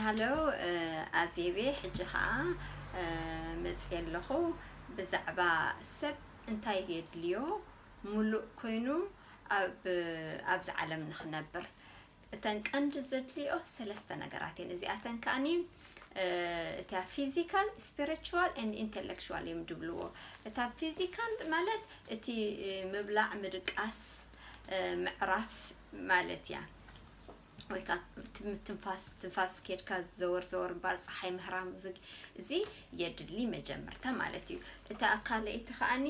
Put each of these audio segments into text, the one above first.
ሃሎ፣ ኣዜቤ፣ ሕጂ ኸዓ መፅየ ኣለኹ። ብዛዕባ ሰብ እንታይ የድልዮ ምሉእ ኮይኑ ኣብ ኣብዚ ዓለም ንኽነብር እተን ቀንዲ ዘድልዮ ሰለስተ ነገራት እየን። እዚኣተን ከዓኒ እታ physical, spiritual and intellectual እዮም ድብልዎ። እታ physical ማለት እቲ ምብላዕ፣ ምድቃስ፣ ምዕራፍ ማለት እያ። ወይ ከዓ ምትንፋስ፣ ትንፋስ ኬድካ ዘወር ዘወር ምባል፣ ፀሓይ ምህራም፣ እዚ የድሊ መጀመርታ ማለት እዩ። እታ ካልኣይቲ ከዓኒ፣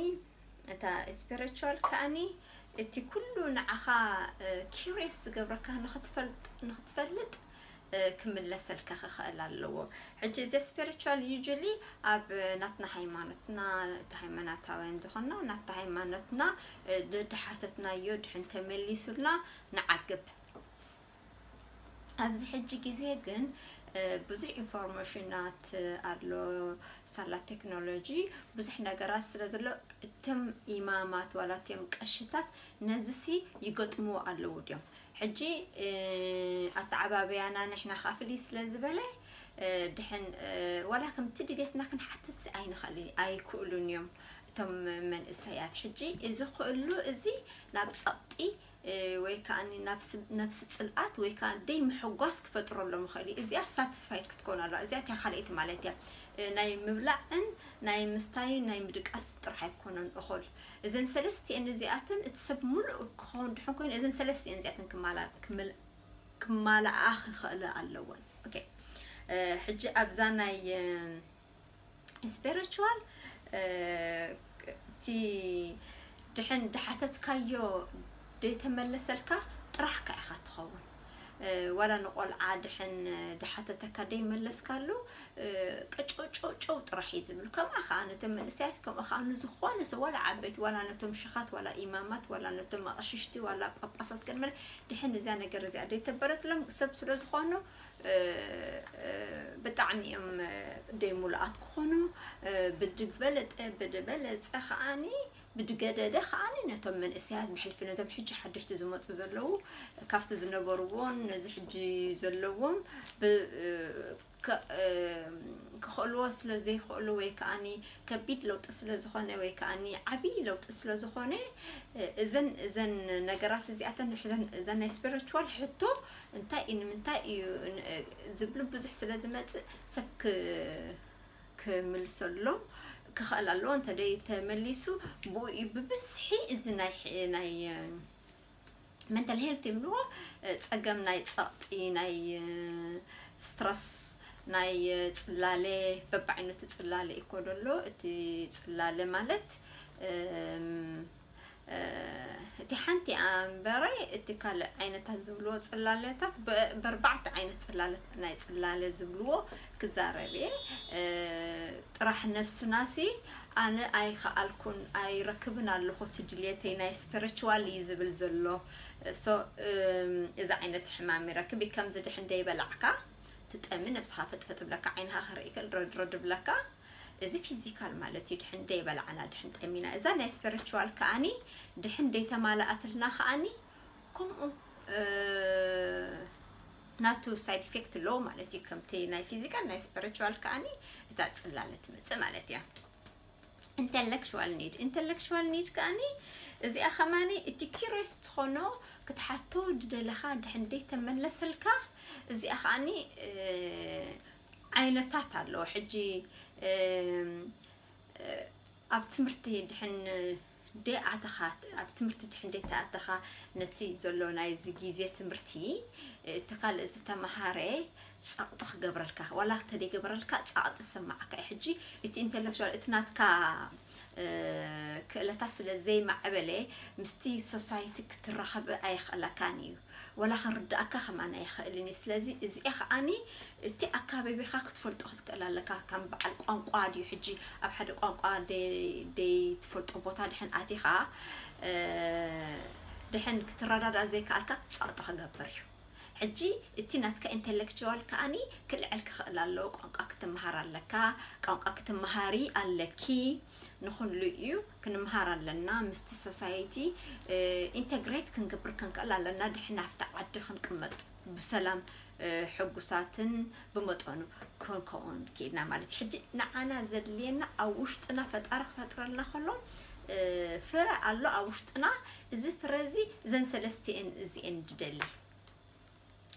እታ spiritual ከዓኒ እቲ ኩሉ ንዓኻ curious ዝገብረካ ንኽትፈልጥ ክምለሰልካ ክኽእል ኣለዎ። ሕጂ እዚ spiritual usually ኣብ ናትና ሃይማኖትና፣ እቲ ሃይማኖታውያን ዝኾንና ናብቲ ሃይማኖትና ድሓተትናዮ ድሕን ተመሊሱልና ንዓግብ። ኣብዚ ሕጂ ግዜ ግን ብዙሕ ኢንፎርሜሽናት ኣሎ፣ ሳላ ቴክኖሎጂ ብዙሕ ነገራት ስለ ዘሎ እቶም ኢማማት ዋላ እቶም ቀሽታት ነዚሲ ይገጥምዎ ኣለዉ ድዮም? ሕጂ ኣተዓባብያና ንሕና ከዓ ፍልይ ስለ ዝበለ ድሕን ዋላ ከምቲ ድሌትና ክንሓትት ኣይንኽእል፣ ኣይክእሉን እዮም እቶም መንእሰያት። ሕጂ እዚ ክእሉ እዚ ናብ ጸቕጢ ወይ ከዓ ነብሲ ፅልኣት ወይ ከዓ ደይ ምሕጓስ ክፈጥረሎም ይኽእል እዩ። እዚኣ ሳቲስፋይድ ክትኮን ኣለዋ። እዚኣ እቲያ ካልኣይቲ ማለት እያ። ናይ ምብላዕን ናይ ምስታይን ናይ ምድቃስ ጥራሕ ኣይኮነን እኹል። እዘን ሰለስቲአን እዚኣተን እቲ ሰብ ሙሉእ ክኸውን ድሕን ኮይኑ እዘን ሰለስቲአን እዚኣተን ክማላ- ክምል- ክማልኣ ክኽእል ኣለወን። ኦኬ፣ ሕጂ ኣብዛ ናይ spiritual እቲ ድሕን ድሓተትካዮ ደይተመለሰልካ ጥራሕካ ኢኻ ትኸውን። ዋላ ንቆልዓ ድሕን ድሓተተካ ደይመለስካሉ ቀጨውጨውጨው ጥራሕ እዩ ዝብል። ከምኣ ከዓ ነቶም መንእሰያት፣ ከምኡ ከዓ ንዝኾነ ሰብ፣ ዋላ ዓበይቲ፣ ዋላ ነቶም ሽኻት፣ ዋላ ኢማማት፣ ዋላ ነቶም ኣቕሽሽቲ፣ ዋላ ጳጳሳት፣ ገለ ድሕን እዚኣ ነገር እዚኣ ደይተበረትሎም ሰብ ስለ ዝኾኑ ብጣዕሚ እዮም ደይሙሉኣት ክኾኑ። ብድግ በለጠ ብድበለፀ ከዓኒ ብድገደደ ከዓኒ ነቶም መንእሰያት ብሕልፊ ነዞም ሕጂ ሓደሽቲ ዝመፁ ዘለዉ ካብቲ ዝነበርዎን ነዚ ሕጂ ዘለዎም ክኽእልዎ ስለ ዘይኽእሉ ወይ ከዓኒ ከቢድ ለውጢ ስለ ዝኾነ ወይ ከዓኒ ዓብዪ ለውጢ ስለ ዝኾነ እዘን እዘን ነገራት እዚኣተን እዘን ናይ spiritual ሕቶ እንታይ እዩ ንምንታይ እዩ ዝብሉ ብዙሕ ስለ ዝመፅእ ሰብ ክምልሰሎም ክኽእል ኣለዎ። እንተደይ ተመሊሱ ብኡ እዩ ብብዝሒ እዚ ናይ ናይ mental health ይብልዎ ፀገም ናይ ፀቕጢ ናይ stress ናይ ፅላለ በብዓይነቱ ፅላለ እኮ ደሎ እቲ ፅላለ ማለት እቲ ሓንቲ ኣንበረ እቲ ካልእ ዓይነታት ዝብልዎ ፅላለታት በርባዕተ ዓይነት ፅላለ ናይ ፅላለ ዝብልዎ ክዛረብ እየ። ጥራሕ ነብስናሲ ኣነ ኣይኸኣልኩን ኣይረክብን ኣለኹ እቲ ድልየተይ ናይ spiritual እዩ ዝብል ዘሎ። So እዚ ዓይነት ሕማም ይረክብ እዩ። ከምዚ ድሕን ደይበላዕካ ትጠሚ፣ ነብስኻ ፍጥፍጥ ብለካ፣ ዓይንኻ ክርኢ ከል ረድረድ ብለካ። እዚ physical ማለት እዩ። ድሕን ደይበላዕና ድሕን ጠሚና፣ እዛ ናይ spiritual ከዓኒ ድሕን ደይተማልኣትልና ከዓኒ ከምኡ ናቱ side effect ኣለዎ ማለት እዩ። ከምቲ ናይ physical ናይ spiritual ከዓኒ እታ ፅላለ ትመፅእ ማለት እያ። Intellectual need, intellectual need ከዓኒ እዚኣ ከማኒ እቲ curious ትኾኖ ክትሓቶ ድደለኻ ድሕን ደይተመለሰልካ እዚኣ ከዓኒ ዓይነታት ኣለዎ። ሕጂ ኣብ ትምህርቲ ድሕን ደይኣተኻ፣ ኣብ ትምህርቲ ድሕን ደይተኣተኻ ነቲ ዘሎ ናይዚ ግዜ ትምህርቲ እቲ ካልእ ዝተምሃረ ጸቕጢ ክገብረልካ፣ ዋላ እንተደይገበረልካ ጸቕጢ ዝስምዓካ እዩ። ሕጂ እቲ intellectual፣ እቲ ናትካ ክእለታት ስለ ዘይማዕበለ ምስቲ society ክትራኸብ ኣየኽእለካን እዩ። ዋላ ክርድኣካ ከማን ኣይኽእልን እዩ። ስለዚ እዚኣ ከዓኒ እቲ ኣካባቢኻ ክትፈልጦ ክትክእል ኣለካ። ከም በዓል ቋንቋ ድዩ ሕጂ ኣብ ሓደ ቋንቋ ደይ- ደይትፈልጦ ቦታ ድሕን ኣቲኻ ድሕን ክትረዳዳእ ዘይከኣልካ ጸቕጢ ክገብር እዩ። ሕጂ እቲ ናትካ intellectual ከዓኒ ክልዕል ክኽእል ኣለዎ። ቋንቋ ክትመሃር ኣለካ፣ ቋንቋ ክትመሃሪ ኣለኪ። ንኹሉ እዩ ክንመሃር ኣለና። ምስቲ society integrate ክንገብር ክንክእል ኣለና። ድሕን ናብቲ ዓዲ ክንቅመጥ ብሰላም ሕጉሳትን ብመጠኑ ክንከውን ክኢልና ማለት እዩ። ሕጂ ንዓና ዘድልየና ኣብ ውሽጥና ፈጣሪ ክፈጥረልና ከሎ ፍረ ኣሎ ኣብ ውሽጥና። እዚ ፍረ እዚ እዘን ሰለስቲኤን እዚኤን ድደሊ።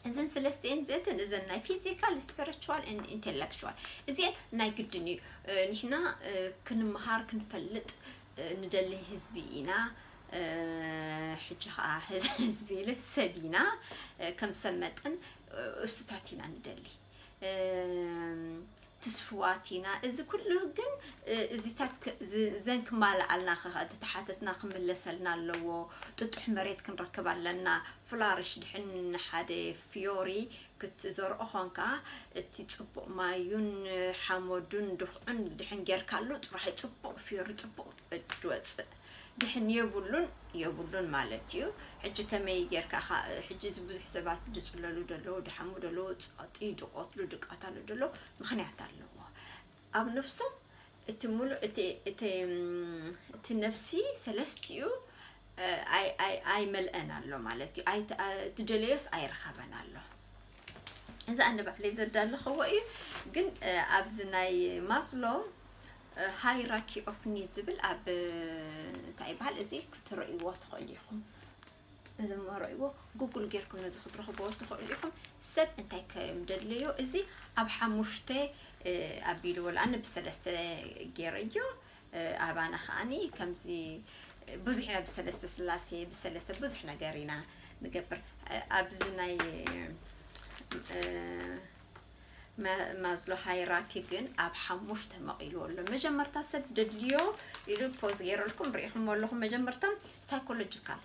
እዘን ሰለስቲኤን ዘትን እዘን ናይ physical, spiritual and intellectual እዚኤን ናይ ግድን እዩ። ንሕና ክንመሃር ክንፈልጥ ንደሊ ህዝቢ ኢና። ሕጂ ከዓ ህዝቢ ኢለ ሰብ ኢና። ከም ሰብ መጠን እሱታት ኢና ንደሊ። ትስፍዋት ኢና። እዚ ኩሉ ግን እዚታት ዘን ክማልኣልና ተሓተትና ክምለሰልና ኣለዎ። ጥጡሕ መሬት ክንረክብ ኣለና። ፍላርሽ ድሕን ሓደ ፍዮሪ ክትዘርኦ ኾንካ እቲ ጽቡቕ ማዩን ሓመዱን ድኹዑን ድሕን ጌርካሉ ጥራሕ ጽቡቕ ፍዮሪ ጽቡቕ ድወጽእ። ድሕን የብሉን የብሉን ማለት እዩ። ሕጂ ከመይ ጌርካ ኢኻ? ሕጂ እዚ ብዙሕ ሰባት ድጽለሉ ደለዉ፣ ድሓሙ ደለዉ፣ ጸቕጢ ድቆትሉ ድቃታሉ ደለዉ ምኽንያት ኣለዎ። ኣብ ነፍሶም እቲ ሙሉእ እቲ እቲ እቲ ነፍሲ ሰለስቲኡ ኣይመልአን ኣሎ ማለት እዩ። ትደለዮስ ኣይረኸበን ኣሎ። እዚ ኣነ ባዕለይ ዘዳለኸዎ እዩ። ግን ኣብዚ ናይ ማስሎ ሃይራኪ ኦፍ ኒድ ዝብል ኣብ እንታይ ይበሃል እዚ ክትርእይዎ ትኽእሉ ኢኹም። እዚ መረእዎ ጉግል ጌርኩም ነዚ ክትረኽብዎ ትኽእሉ ኢኹም። ሰብ እንታይ ከም ደለዮ እዚ ኣብ ሓሙሽተ ኣቢልዎ ኣነ ብሰለስተ ገይረዮ። ኣባና ከዓኒ ከምዚ ብዙሕ ኢና ብሰለስተ ስላሴ ብሰለስተ ብዙሕ ነገር ኢና ንገብር። ኣብዚ ናይ ማዝሎ ሃይራኪ ግን ኣብ ሓሙሽተ መቒልዎ ኣሎ። መጀመርታ ሰብ ደድልዮ ኢሉ ፖዝ ገይረልኩም ርኢኹም ኣለኹም። መጀመርታ ሳይኮሎጂካል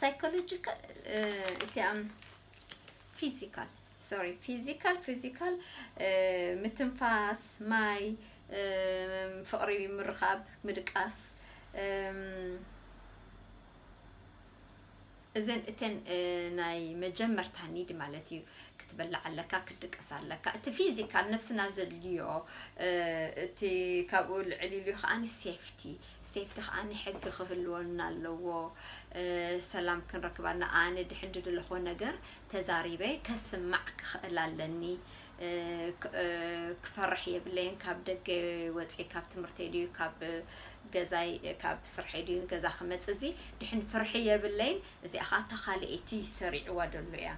ሳይኮሎጂካል እቲኣም ፊዚካል ሶሪ ፊዚካል ፊዚካል ምትንፋስ ማይ ፍቕሪ ምርኻብ ምድቃስ እዘን እተን ናይ መጀመርታ ኒድ ማለት እዩ። ክትበልዕ ኣለካ ክትድቅስ ኣለካ እቲ ፊዚካል ነብስና ዘድልዮ እቲ ካብኡ ልዕል ኢሉ ከዓኒ ሴፍቲ ሴፍቲ ከዓኒ ሕጊ ክህልወና ኣለዎ። ሰላም ክንረክብ ኣለና ኣነ ድሕን ድደለኹ ነገር ተዛሪበ ከስማዕ ክኽእል ኣለኒ። ክፈርሕ የብለይን ካብ ደገ ወፅየ ካብ ትምህርተይ ድዩ ካብ ገዛይ ካብ ስርሐይ ድዩ ንገዛ ክመፅእ እዚ ድሕን ፍርሒ የብለይን። እዚኣ ከዓ እታ ካልኣይቲ ሰሪዕዋ ደሎ እያ።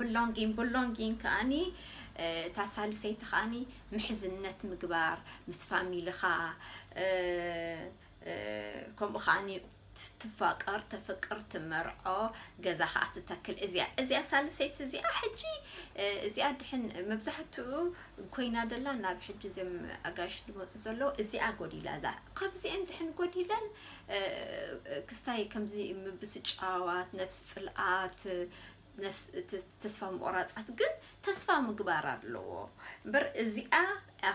ብሎንጊን ብሎንጊን ከዓኒ እታ ሳልሰይቲ ከዓኒ ምሕዝነት ምግባር ምስ ፋሚልኻ ከምኡ ከዓኒ ትፋቀር ተፍቅር ትመርዖ ገዛ ከዓ ትተክል እዚኣ እዚኣ ሳልሰይቲ እዚኣ ሕጂ እዚኣ ድሕን መብዛሕትኡ ኮይና ደላ ናብ ሕጂ እዚም ኣጋሽ ድመፁ ዘለዉ እዚኣ ጎዲላ እዛ ካብዚአን ድሕን ጎዲለን ክስታይ ከምዚ ምብስጫዋት ነብሲ ፅልኣት ተስፋ ምቑራፃት ግን ተስፋ ምግባር ኣለዎ እምበር እዚኣ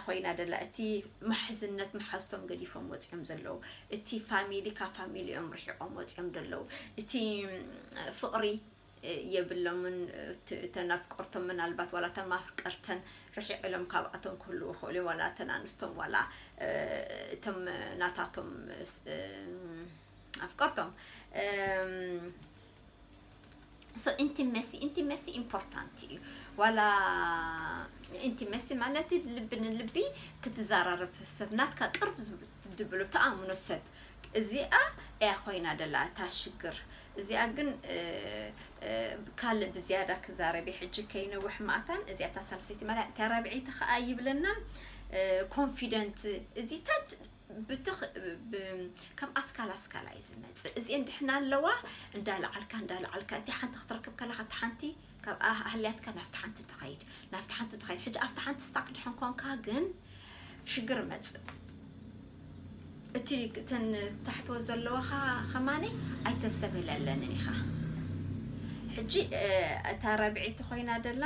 ኮይና ደላ እቲ ማሕዝነት መሓዝቶም ገዲፎም ወፂኦም ዘለዉ እቲ ፋሚሊ ካብ ፋሚሊኦም ርሒቆም ወፂኦም ዘለዉ እቲ ፍቕሪ የብሎምን ተናፍቆርቶም ምናልባት ዋላ ተማፍቀርተን ርሒቕ ኢሎም ካብኣቶም ክህልዉ ክእሉ ዋላ ተን ኣንስቶም ዋላ እቶም ናታቶም ኣፍቀርቶም so intimacy intimacy important እዩ ዋላ intimacy ማለት ልቢ ንልቢ ክትዘራረብ ሰብ ናትካ ቅርብ ድብሎ ተኣምኖ ሰብ እዚኣ እያ ኮይና ደላ እታ ሽግር እዚኣ ግን ካልእ ብዝያዳ ክዛረብ ሕጂ ከይነውሕ ማእታን እዚኣ እታ ሳልሰይቲ ማለት እታ ራብዐይቲ ከዓ ይብለና ኮንፊደንት እዚታት ብትኽ ከም ኣስካል ኣስካል እዩ ዝመፅእ እዚአን ድሕና ኣለዋ እንዳለዓልካ እንዳለዓልካ እቲ ሓንቲ ክትረክብ ከለካ እቲ ሓንቲ ካብ ኣህልያትካ ናብቲ ሓንቲ ትኸይድ ናብቲ ሓንቲ ትኸይድ ሕጂ ኣብቲ ሓንቲ ስታክ ድሕን ኮንካ ግን ሽግር መፅእ እቲ ተን ታሕትወ ዘለዋኻ ከማኒ ኣይተስተብህለለንን ኢኻ ሕጂ እታ ረብዒቲ ኮይና ደላ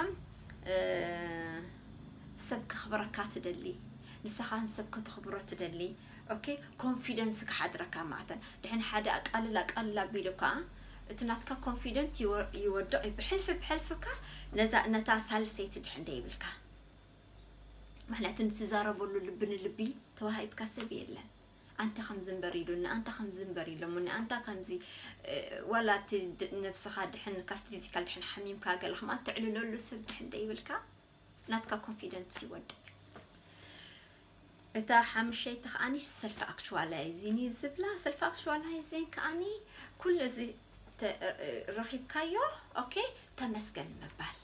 ሰብ ከኽብረካ ትደሊ ንስኻ ንሰብ ከተኽብሮ ትደሊ ኦኬ ኮንፊደንስ ክሓድረካ ማዕተን ድሕን ሓደ ኣቃልል ኣቃልል ኣቢሉ ከዓ እቲ ናትካ ኮንፊደንት ይወድቕ ብሕልፊ ብሕልፍካ ነዛ ነታ ሳልሰይቲ ድሕን ደይብልካ ምክንያቱ ንትዛረበሉ ልቢ ንልቢ ተዋሂብካ ሰብ የለን ኣንተ ከምዚ እምበር ኢሉኒ፣ ኣንታ ከምዚ እምበር ኢሎምኒ፣ ኣንታ ከምዚ፣ እ፣ ዋላ እቲ ድ-፣ ነብስኻ ድሕን ካብቲ ፊዚካል ድሕን ሓሚምካ ገለ ከም ኣተዕልለሉ ሰብ ድሕን ደይብልካ፣ ናትካ ኮንፊደንስ ይወድቕ። እታ ሓምሸይቲ ከኣኒ ሰልፍ ኣክቹዋላይዚንግ እዩ ዝብላ። ሰልፍ ኣክቹዋላይዚንግ ከኣኒ ኩሉ እዚ ተ-፣ ረኺብካዮ፣ ኦኬ፣ ተመስገን ምባል።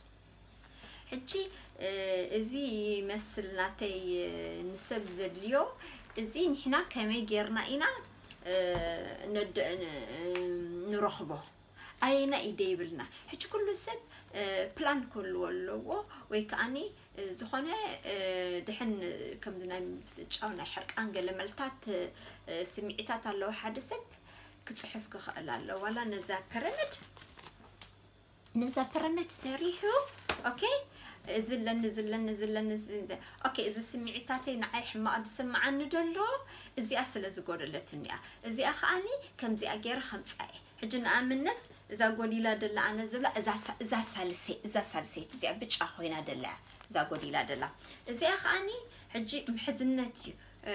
ሕጂ፣ እ፣ እዚ ይመስል ናተይ፣ እ፣ ንሰብ ዘድልዮ፣ እዚ ንሕና ከመይ ጌርና ኢና፣ እ፣ ነድ-፣ ን-፣ እ፣ ንረኽቦ? ኣየና እዩ ደይብልና? ሕጂ ኩሉ ሰብ፣ እ፣ ፕላን ክህልዎ ኣለዎ፣ ወይ ከኣኒ፣ እ፣ ዝኾነ፣ እ፣ ድሕን ከምዚ ናይ ምስጫው ናይ ሕርቃን ገለ መልታት፣ እ፣ ስምዒታት ኣለዎ ሓደ ሰብ ክጽሕፍ ክኽእል ኣለዎ። ዋላ ነዛ ፐረመድ፣ ነዛ ፐረመድ ሰሪሑ፣ ኦኬ፣ እዚ ኣለኒ፣ እዚ ኣለኒ፣ እዚ ኣለኒ፣ እዚ እንደ-፣ ኦኬ፣ እዚ ስምዒታተይ ንዓይ ሕማቕ ዝስምዓኒ ደሎ፣ እዚኣ ስለ ዝጎደለትኒ እያ። እዚኣ ከኣኒ ከምዚኣ ገይረ ከምጻ እየ። ሕጂ ንኣብነት እዛ ጎዲላ ደላ ኣነ ዝብላ፣ እዛ ሳ-፣ እዛ ሳልሰይ-፣ እዛ ሳልሰይቲ እዚኣ ብጫ ኮይና ደላ እያ። እዛ ጎዲላ ደላ። እዚኣ ከኣኒ ሕጂ ምሕዝነት እዩ። እ፣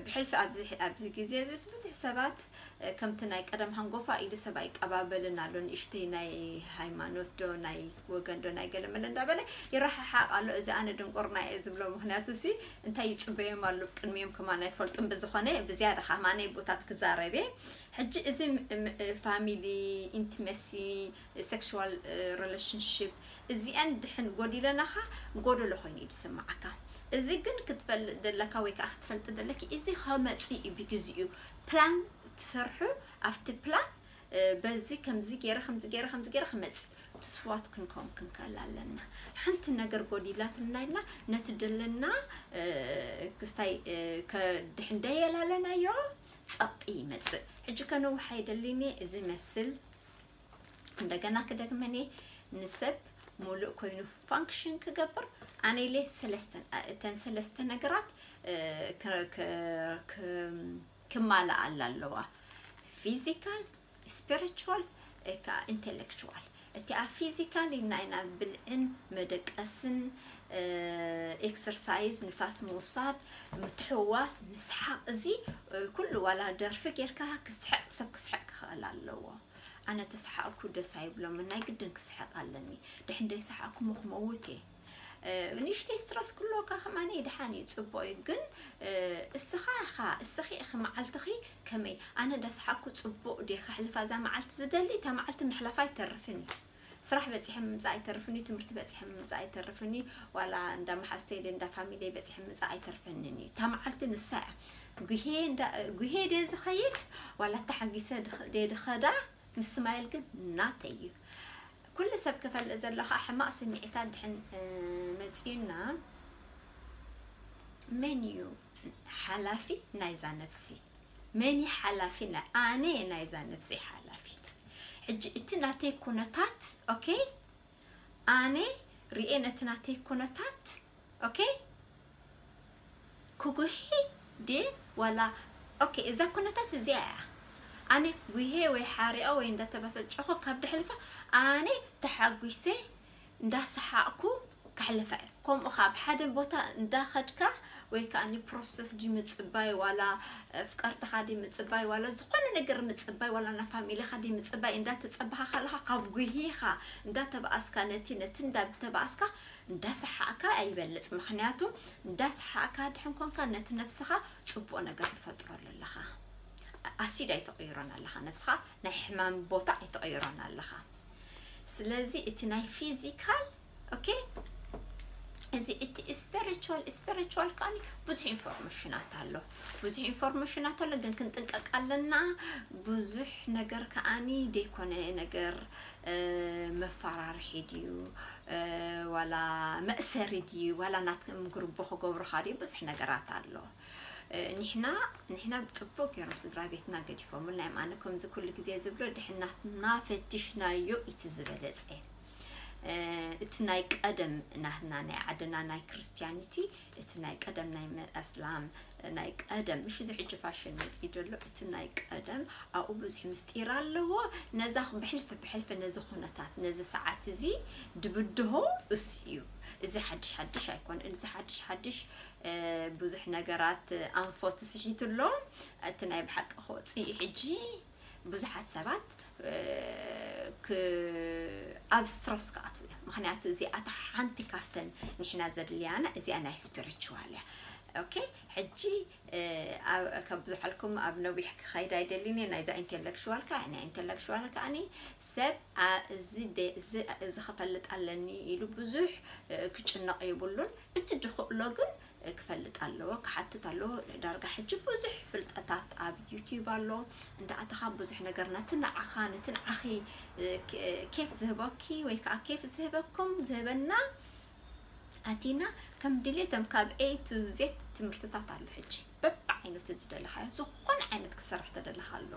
ብሕልፊ ኣብዚ፣ ኣብዚ ግዜ እዚስ ብዙሕ ሰባት፣ እ፣ ከምቲ ናይ ቀደም ሃንጎፋ ኢሉ ሰብ ኣይቀባበልን ኣሎ። ንእሽተይ ናይ ሃይማኖት ዶ፣ ናይ ወገን ዶ፣ ናይ ገለመለ እንዳበለ ይረሓሓቕ ኣሎ። እዚ ኣነ ድንቁርና እየ ዝብሎ። ምኽንያቱ ሲ እንታይ ይጽበዮም ኣሎ? ቅድሚኦም ከማን ኣይፈልጡን። ብዝኾነ ብዝያዳ ከማነይ ቦታት ክዛረብ እየ። ሕጂ እዚ ም-፣ ም-፣ ፋሚሊ፣ ኢንቲመሲ፣ ሴክሹዋል፣ እ፣ ሪሌሽንሺፕ እዚኣን ድሕን ጎዲለናኻ ጎደሎ ኮይኑ እዩ ዝስምዓካ። እዚ ግን ክትፈልጥ ደለካ ወይ ከዓ ክትፈልጥ ደለኪ፣ እዚ ከመጽእ እዩ ብግዚኡ። ፕላን ትሰርሑ፣ ኣብቲ ፕላን፣ እ፣ በዚ ከምዚ ገይረ፣ ከምዚ ገይረ፣ ከምዚ ገይረ ክመጽእ ትስፉዋት ክንከውን ክንከል ኣለና። ሓንቲ ነገር ጎዲላትና ኢልና ነቲ ደለና፣ እ፣ ክስታይ፣ እ፣ ከ-፣ ድሕን ደየላለናዮ ጸቕጢ ይመጽእ። ሕጂ ከነውሕ ኣይደልን እየ፣ እዚ መስል እንደገና ክደግመን እየ፣ ንሰብ ሙሉእ ኮይኑ ፋንክሽን ክገብር ኣነ ኢለ ሰለስተ፣ እተን ሰለስተ ነገራት፣ እ፣ ከ-፣ ከ-፣ ከ-፣ ክማልኣላ ኣለዋ። ፊዚካል፣ ስፒሪቹዋል፣ እ፣ ከዓ ኢንቴሌክቹዋል። እቲኣ ፊዚካል ኢልና ኢና ብልዕን መደቀስን፣ እ፣ ኤክሰርሳይዝ፣ ንፋስ ምውሳድ፣ ምትሕውዋስ፣ ምስሓቕ፣ እዚ፣ እ፣ ኩሉ ዋላ ደርፊ ጌርካ ክስሕቕ፣ ሰብ ክስሕቕ ክኽእል ኣለዎ። ኣነ ተሰሓቕኩ ደስ ኣይብሎምን፣ ናይ ግድን ክስሕቕ ኣለኒ። ድሕን ደይሰሓቕኩ ሞ ክመውት እየ። እ፣ ንእሽተይ ስትረስ ክህልወካ ከማን ደሓን እዩ፣ ጽቡቕ እዩ። ግን፣ እ፣ እስኻ ኢኻ፣ እስኺ ኢኺ መዓልትኺ ከመይ? ኣነ እንዳሰሓቕኩ ጽቡቕ ድየ ከሕልፋ እዛ መዓልቲ ዝደሊ? እታ መዓልቲ ምሕላፋ ኣይተርፍን እዩ። ስራሕ በጺሐ ምምጻእ ኣይተርፍን እዩ፣ ትምህርቲ በጺሐ ምምጻእ ኣይተርፍን እዩ፣ ዋላ እንዳ መሓዝተይ እንዳ ፋሚሊየይ በጺሐ ምምጻእ ኣይተርፈንን እዩ። እታ መዓልቲ ንሳ እያ። ጉሄ እንዳ-፣ ጉሄ ድየ ዝኸይድ ዋላ ተሓጒሰ ድኽ-፣ ድየ ድኸዳ? ምስማይል ግን ናተይ እዩ። ኩሉ ሰብ ክፈልጥ ዘሎ ከዓ ሕማቕ ስምዒታት ድሕን፣ እ፣ መጺኡና፣ መን እዩ ሓላፊ ናይዛ ነብሲ? መን እዩ ሓላፊ ናይ-፣ ኣነ እየ ናይዛ ነብሲ ሓላፊት። ሕጂ እቲ ናተይ ኩነታት፣ ኦኬ፣ ኣነ ሪኤ ነቲ ናተይ ኩነታት፣ ኦኬ፣ ክጉሂ ድየ ዋላ፣ ኦኬ፣ እዛ ኩነታት እዚኣ እያ። ኣነ ጉሄ ወይ ሓሪቐ ወይ እንዳተበሰጨኹ ካብ ደሕልፋ፣ ኣነ ተሓጒሰ እንዳሰሓቕኩ ከሕልፋ እየ። ከምኡ ካብ ሓደ ቦታ እንዳኸድካ ወይ ከዓ ፕሮሰስ ድዩ ምጽባይ ዋላ፣ እ፣ ፍቃርትኻ ድዩ ምጽባይ ዋላ ዝኾነ ነገር ምጽባይ ዋላ ናብ ፋሚሊኻ ድዩ ምጽባይ እንዳተጸባኻ ከለኻ ካብ ጉሂኻ እንዳተባኣስካ ነቲ፣ ነቲ እንዳተባኣስካ እንዳሰሓቕካ ኣይበልጽ። ምኽንያቱ እንዳሰሓቕካ ድሕን ኮንካ ነቲ ነብስኻ ጽቡቕ ነገር ትፈጥረሉ ኣለኻ። ኣሲድ ኣይተቐይሮን ኣለኻ፣ ነብስኻ ናይ ሕማም ቦታ ኣይተቐይሮን ኣለኻ። ስለዚ እቲ ናይ ፊዚካል፣ ኦኬ፣ እዚ እቲ ስፒሪቹዋል፣ ስፒሪቹዋል ከኣኒ ብዙሕ ኢንፎርሜሽናት ኣሎ፣ ብዙሕ ኢንፎርሜሽናት ኣሎ፣ ግን ክንጥንቀቅ ኣለና። ብዙሕ ነገር ከኣኒ ደይኮነ ነገር፣ እ፣ መፈራርሒ ድዩ፣ እ፣ ዋላ መእሰሪ ድዩ፣ ዋላ ናትኩም ግሩቦ ክገብሩኻ ድዩ፣ ብዙሕ ነገራት ኣሎ። እ፣ ንሕና፣ ንሕና ብጽቡቅ ገይሮም ስድራ ቤትና ገዲፎምልና እዮም። ኣነ ከምዚ ኩሉ ግዜ ዝብሎ ድሕናትና ፈቲሽናዮ እቲ ዝበለጸ። እ፣ እቲ ናይ ቀደም ናትና ናይ ዓድና ናይ ክርስትያኒቲ፣ እቲ ናይ ቀደም ናይ መ-፣ ኣስላም፣ ናይ ቀደም፣ ምሽ እዚ ሕጂ ፋሽን መጺኡ ዘሎ፣ እቲ ናይ ቀደም ኣብኡ ብዙሕ ምስጢር ኣለዎ። ነዛ ብሕልፊ ብሕልፊ ነዚ ኩነታት፣ ነዚ ሰዓት እዚ ድብድሆ እሱ እዩ። እዚ ሓድሽ ሓድሽ ኣይኮን። እዚ ሓድሽ ሓድሽ ብዙሕ ነገራት ኣንፎ ትስሒቱ ኣሎ። እቲ ናይ ብሓቂ ክወፅእ እዩ። ሕጂ ብዙሓት ሰባት ኣብ ስትረስ ክኣትዉ እዮም። ምክንያቱ እዚኣታ ሓንቲ ካብተን ንሕና ዘድልያና እዚኣ ናይ ስፒሪቹዋል እያ። ኦኬ፣ ሕጂ ካብ ብዙሓልኩም ኣብ ነዊሕ ክኸይድ ኣይደልን እየ። ናይዛ ኢንቴሌክሽዋል ከዓ ናይ ኢንቴሌክሽዋል ከዓኒ ሰብ እዚ ክፈልጥ ኣለኒ ኢሉ ብዙሕ ክጭነቕ የብሉን። እቲ ዝኽእሎ ግን ክፈልጥ ኣለዎ፣ ክሓትት ኣለዎ። ዳርጋ ሕጂ ብዙሕ ፍልጠታት ኣብ ዩቲዩብ ኣሎ። እንዳኣተኻ ብዙሕ ነገር ነቲ ንዓኻ ነቲ ንዓኺ ኬፍ ዝህበኪ ወይ ከዓ ኬፍ ዝህበኩም ዝህበና ኣቲና ከም ድሌቶም ካብ ኤ ቱ ዜድ ትምህርትታት ኣሎ። ሕጂ በብዓይነቱ ዝደለኻዮ ዝኾነ ዓይነት ክሰርሕ ተደለኻ ኣሎ።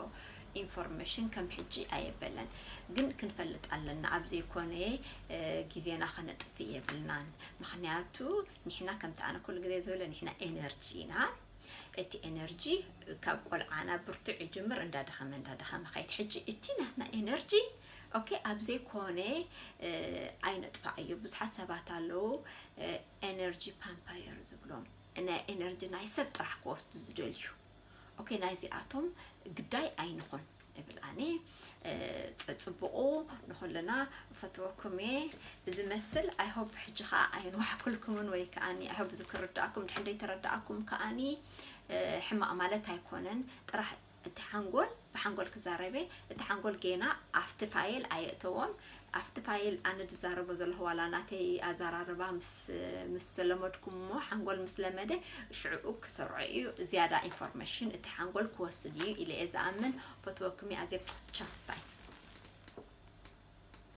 ኢንፎርሜሽን ከም ሕጂ ኣየበለን፣ ግን ክንፈልጥ ኣለና። ኣብ ዘይኮነ ግዜና ከነጥፍእ የብልናን። ምክንያቱ ንሕና ከምቲ ኣነ ኩሉ ግዜ ዝብለ ንሕና ኤነርጂ ኢና። እቲ ኤነርጂ ካብ ቆልዓና ብርቱዕ ይጅምር፣ እንዳደኸመ እንዳደኸመ ኸይድ። ሕጂ እቲ ናትና ኤነርጂ ኦኬ ኣብ ዘይኮነ ኣይነጥፋኣዮ። ብዙሓት ሰባት ኣለዉ ኤነርጂ ፓምፓየር ዝብሎም፣ ናይ ኤነርጂ ናይ ሰብ ጥራሕ ክወስዱ ዝደልዩ። ኦኬ ናይዚኣቶም ግዳይ ኣይንኹን እብል ኣነ። ጽቡቑ ንኹልና ፈትወኩም እየ። እዚ መስል ኣይ ሆፕ ሕጂ ኸዓ ኣይንዋሕኩልኩምን ወይ ከዓኒ ኣይ ሆፕ እዚ ክርዳእኩም፣ ድሕር ዘይተረዳእኩም ከዓኒ ሕማቕ ማለት ኣይኮነን። ጥራሕ እቲ ሓንጎል ብሓንጎል ክዛረበ፣ እቲ ሓንጎል ጌና ኣብቲ ፋይል ኣየእተዎም። ኣብቲ ፋይል ኣነ ዝዛረቦ ዘለኹ ዋላ ናተይ ኣዘራርባ ምስ ምስ ዘለመድኩም እሞ ሓንጎል ምስ ለመደ ሽዕኡ ክሰርዖ እዩ። ዝያዳ ኢንፎርሜሽን እቲ ሓንጎል ክወስድ እዩ ኢለ እየ ዝኣምን። ፈትወኩም እየ ኣዜብ። ቻው ባይ።